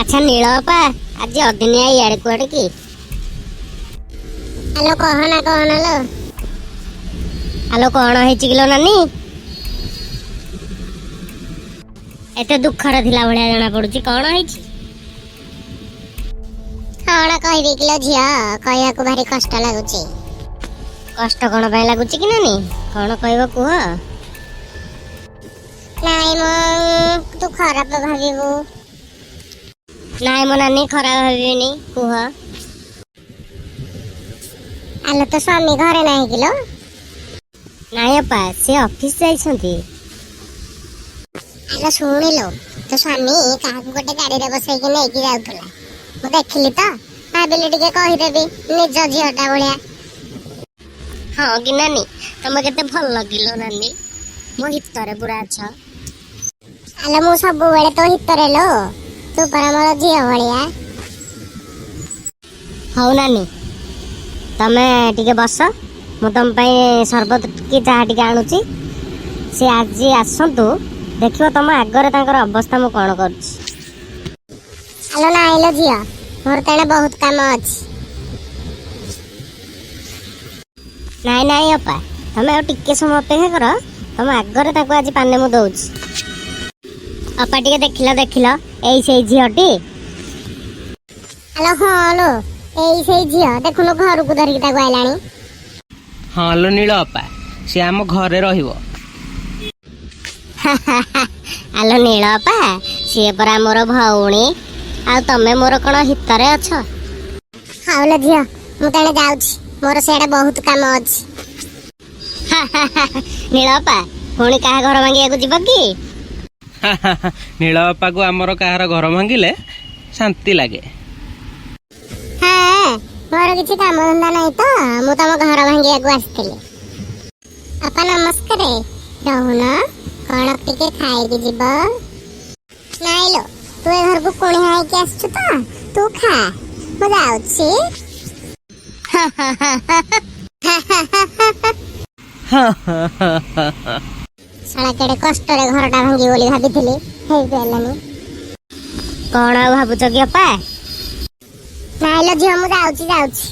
ଆଚ୍ଛା ନୀଳ ଅପା, ଆଜି ଅଦିନିଆ ଇଆଡ଼େ କୁଆଡ଼େ କି? ଆଲୋ କହନା କହନା ଲୋ। ଆଲୋ କଣ ହେଇଛି କିଲୋ ନାନୀ? ଏତେ ଦୁଃଖରେ ଥିଲା ଭଳିଆ ଜଣା ପଡୁଛି, କଣ ହେଇଛି? କଣ କହିବି କିଲୋ ଝିଅ, କହିବାକୁ ଭାରି କଷ୍ଟ ଲାଗୁଛି। କଷ୍ଟ କଣ ପାଇଁ ଲାଗୁଛି କି ନାନୀ? କଣ କହିବ କୁହ। ନାଇଁ ମ, ତୁ ଖରାପ ଭାବିବୁ। ନାଇଁ ମୋ ନାନୀ, ଖରାପ ଭାବିବିନି, କୁହ। ଆଲୋ ତୋ ସ୍ୱାମୀ ଘରେ ନାହିଁ କିଲୋ? ନାଇଁ ଅପା, ସେ ଅଫିସ ଯାଇଛନ୍ତି। ଆଲୋ ଶୁଣିଲୋ, ତୋ ସ୍ୱାମୀ କାହାକୁ ଗୋଟେ ଗାଡିରେ ବସେଇକି ନେଇକି ଯାଉଥିଲା, ମୁଁ ଦେଖିଲି ତ ଭାବିଲି ଟିକେ କହିଦେବି, ନିଜ ଝିଅଟା ଭଳିଆ। ହଁ କି ନାନୀ, ତମେ କେତେ ଭଲ କିଲୋ ନାନୀ, ମୋ ହିତରେ ପୁରା ଅଛ। ଆଲୋ ମୁଁ ସବୁବେଳେ ତୋ ହିତରେ ଲୋ, ତୁ ପରା ମୋର ଝିଅ ଭଳିଆ। ହଉ ନାନୀ, ତମେ ଟିକେ ବସ, ମୁଁ ତମ ପାଇଁ ସରବତ କି ଚାହା ଟିକେ ଆଣୁଛି। ସେ ଆଜି ଆସନ୍ତୁ, ଦେଖିବ ତମ ଆଗରେ ତାଙ୍କର ଅବସ୍ଥା ମୁଁ କଣ କରୁଛି। ଆଲୋ ନାଇଁ ଲୋ ଝିଅ, ମୋର ତେଣେ ବହୁତ କାମ ଅଛି। ନାଇଁ ନାଇଁ ଅପା, ତମେ ଆଉ ଟିକେ ସମୟ ଅପେକ୍ଷା କର, ତମ ଆଗରେ ତାକୁ ଆଜି ପାନେ ମୁଁ ଦଉଛି। ଅପା ଟିକେ ଦେଖିଲ ଦେଖିଲ, ଏଇ ସେଇ ଝିଅଟି। ଆଲୋ ହଁ ଲୋ, ଏଇ ସେଇ ଝିଅ, ଦେଖୁନୁ ଘରକୁ ଧରିକି ତାକୁ ଆଇଲାଣି। ହଁ ଲୋ ନୀଳ ଅପା, ସେ ଆମ ଘରେ ରହିବ। ଆଲୋ ନୀଳ ଅପା, ସିଏ ପରା ମୋର ଭଉଣୀ, ଆଉ ତମେ ମୋର କଣ ହିତରେ ଅଛ? ହଉ ଲୋ ଝିଅ, ମୁଁ ତେଣେ ଯାଉଛି, ମୋର ସିଆଡେ ବହୁତ କାମ ଅଛି। ନୀଳ ଅପା, ପୁଣି କାହା ଘର ଭାଙ୍ଗିବାକୁ ଯିବ କି? ନୀଳ ଅପାକୁ ଆମର କାହାର ଘର ଭାଙ୍ଗିଲେ ଶାନ୍ତି ଲାଗେ। ହଁ, ମୋର କିଛି କାମ ଧନ୍ଦା ନାହିଁ ତ, ମୁଁ ତମ ଘର ଭାଙ୍ଗିବାକୁ ଆସିଥିଲି। ଅପା ନମସ୍କାର, ରହୁନ, କଣ ଟିକେ ଖାଇକି ଯିବ? ନାଇଁ ଲୋ, ତୁ ଏ ଘରକୁ କୁଣିଆ ହେଇକି ଆସିଛୁ ତ, ତୁ ଖା, ମୁଁ ଯାଉଛି। ଶଳା କେଡେ କଷ୍ଟରେ ଘରଟା ଭାଙ୍ଗିବ ବୋଲି ଭାବିଥିଲି, ହେଇପାରିଲାନି। କଣ ଆଉ ଭାବୁଛ କି ଅପା? ନାଇଁ ଲୋ ଝିଅ, ମୁଁ ଯାଉଛି ଯାଉଛି।